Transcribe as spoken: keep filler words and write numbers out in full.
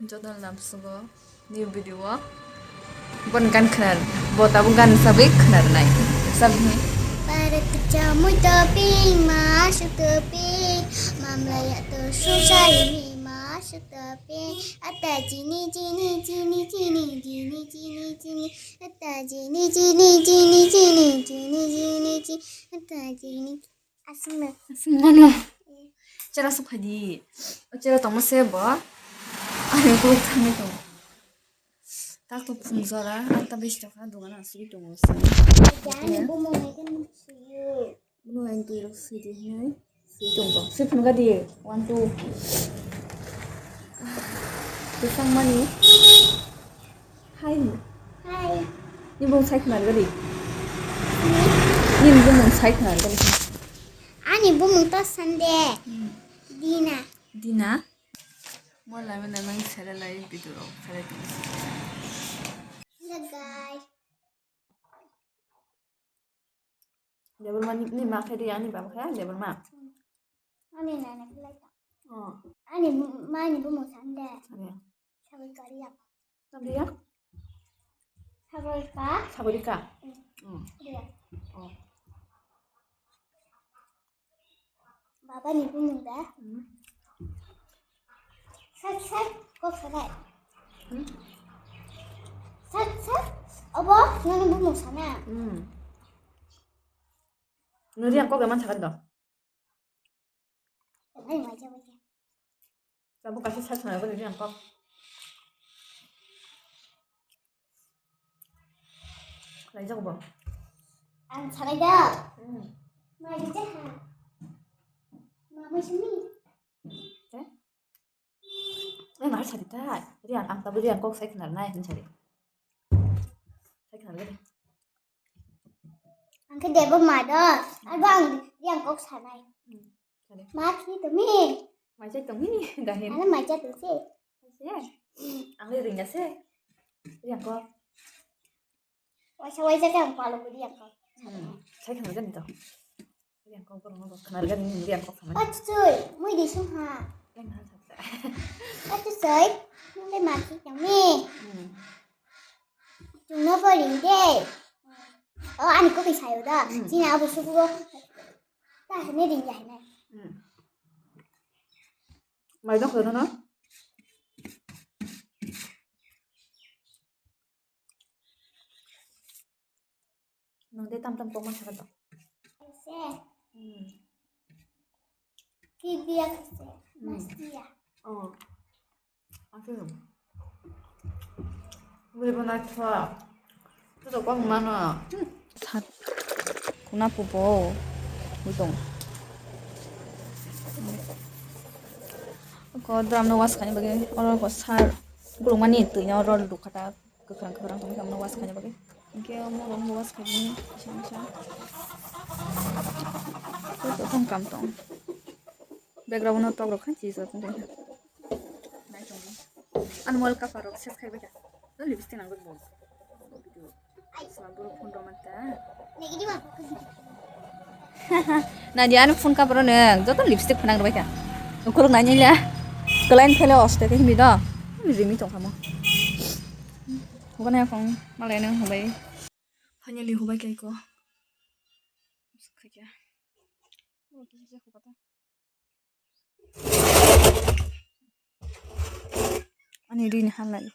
Jotono lamsogo new video o. Bon gan khnar, bo tabuk gan sabai khnar nai. Sabai. Parwk chamui toping, masuk toping, mamlaya to susai ni masuk toping. Ata jini jini jini jini jini jini jini. Ata jini jini jini jini jini jini jini. Ata jini. Aswkno. Aswkno. Chera sok phai di. O chera tongma se bo. Ani kok thangwi tongo. Tak to phung jora, atta bisi tokha dogan aswk tongo se. Jani bumung hai khe nung suyo. Bumung hai twi rok sidi hinwi sidi tongo. Sidi phunukha di. One, two. Bwsang mani. Hai. Hai. Ni bumung sai khna rwgadi. Ni bumung sai khna rwgadi. Ani bumung to sande. Hmm. Dina. Dina. Mo lai mane mang sere lai video rok sere tong. Hello guys. Debor ma ni, ni ma khe di ani baba khe debor ma. Ani nana khe lai ta. Oh. Ani ma ni bumung sande. Ani. Sabai kariya. Sabai ya? Sabai ka. Sabai ka. Hmm. Hmm. Iya. Oh. Baba ni bumung da. Hmm. Sat sat kok sanai. Hmm. Sat sat obo nang bumung sana. Hmm. Nuri ang kok eman sakit dong. Tabuk kaisa sak sana bwrwi ang kok. Khlai jago bo. Ang sanai da. Hmm. Mai jaha. Mama sini. Eh? Eh, mar sari ta. Riang, ang tabuk riang kok sai khnar nai hin sari. Sai khnar gede. Ang khe debo ma do. Arbo ang riang kok sanai. Hmm. Sari. Ma khi to mi. Mai jai tong mi dahin. Ano mai jai tong si. Mai jai. Ang le ring ase. Riang kok. Waisa waisa khe ang palo bo riang kok. Hmm, sai khna gani to. Riang kok borok no khna gani riang kok khna. Achoi, mui di sung ha. Yang ha sa. Achoi, mui ma ki yang ni. Hmm. Chung no ko ring de. Oh, ani ko ki sayo da. Hmm. Sina abo suku ko. Ta hene ring ya hene. Hmm. Mai dok no no. Nang de tam tam kok ma sakha to. Se. Hmm. Ki dia se. Hmm. Mas dia. Oh. Aku. Beri pernah coba. Itu kok mana? Sat. Kuna pupo. Utong. Ko drum no was kani bagi. Oro ko sar. Gulung mani tu nya oro dukata. Kwkhwrang kwkhwrang tongwi tongmano wash khaina bagwi. Hinkhe omo rok wash khaimani kisa misa. Tong kam tong. Background no tok rok khai chisa tong tong. Ani mol kapar rok ses khai bai kha. Lipstick nang rok bo. Sama buru phone rok manta. Nadi ani phone kapar rok nang joto lipstick phanang rok bai kha. Ukuruk nani le. Kelain phele oste ke himi do. Rimi tong khamo. Hukana yakong malai nang hubai. Finally hubai kai ko. Ani rini halai.